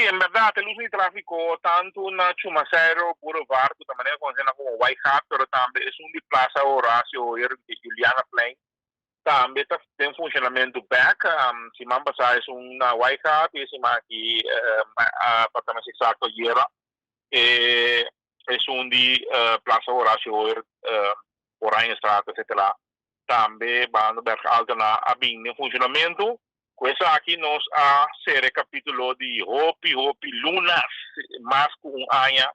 en bèrdat, e lus di tráfiko tantu na Chumaceiro Boulevard, ku ta manera konosé na komo Waaigat, pero tambe esun di Plaza Horacio Hoyer di Julianaplein, tambe ta den funshonamentu bèk. Siman pasá esun na Waaigat i e siman aki, pa ta mas eksakto ayera, e esun di Plaza Horacio Hoyer, Oranjestraat, etcetera, tambe banda Berg Altena a bin den funshonamentu. Ku esaki nos a sera e kapítulo di hopi hopi lunas, mas ku un aña,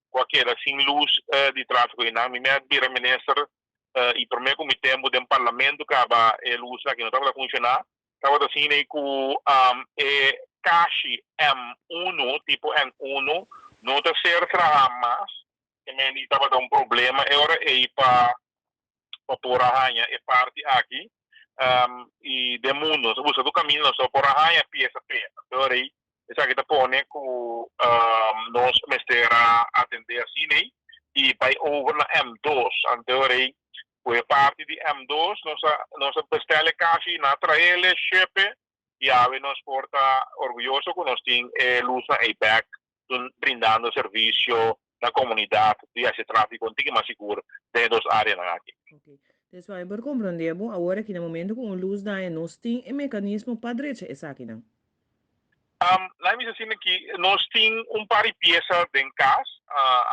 ku a keda sin lus di tráfiko einan. Mi a bira minister i promé ku mi tempu den parlamento kaba e lusnan aki no tabata funshoná. Tabata asina ei ku e kashi M1, tipo M1, no ta ser traha mas. E mende tabata un problema e ora ei pa pa por a haña e parti aki i den mundu nos a buska tur kaminda nos no por a haña piesa p'e. Anto rei esaki ta pone ku nos mester a atendé asin'ei i bai over na M2. Anto rei ku e parti di M2 nos a nos a bestèl e kashi, nan a trael e ship e i awe nos por ta orguyoso ku nos tin e lusnan ei bèk brindando servisio na komunidat di hasi tráfiko un tiki mas sigur den e dos áreanan aki. Ok. Des pa mi por komprondé bo, awor aki na momento ku un lus daña nos tin e mekanismo pa drecha esakinan? Laat mi bisa asina aki, nos tin un par di piesa den kas,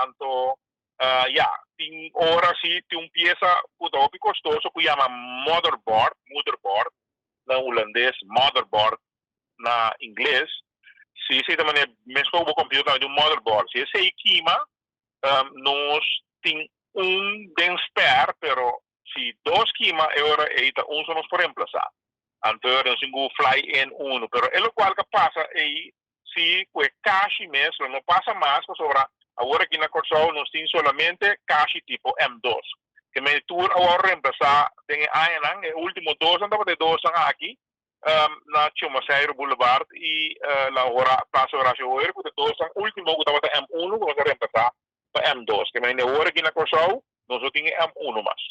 anto ya, tin ora si tin un piesa ku ta hopi kostoso ku yama motherboard, moederbord na hulandes, motherboard na ingles, si esei ta manera meskos ku bo computer tambe tin un motherboard, si esei kima nos tin un den spare, pero si dos kima e ora ei ta un so nos por reemplasa. Anto e ora nos tin ku fly in unu, pero e lokual ka pasa ei si ku e kashi mes lo no pasa mas pasobra awor aki na Kòrsou nos tin solamente kashi tipo M2. Ke mei tur a wòrdu reemplasa den e añanan, e ultimo dosnan tabata e dosnan aki na Chumaceiro Boulevard y na Plaza Horacio Hoyer cu ta dosnan ultimo cu tabata M1 cu nos a reemplaza pa M2. Ke manera awor aki na Corsou nos no tin e M1 mas.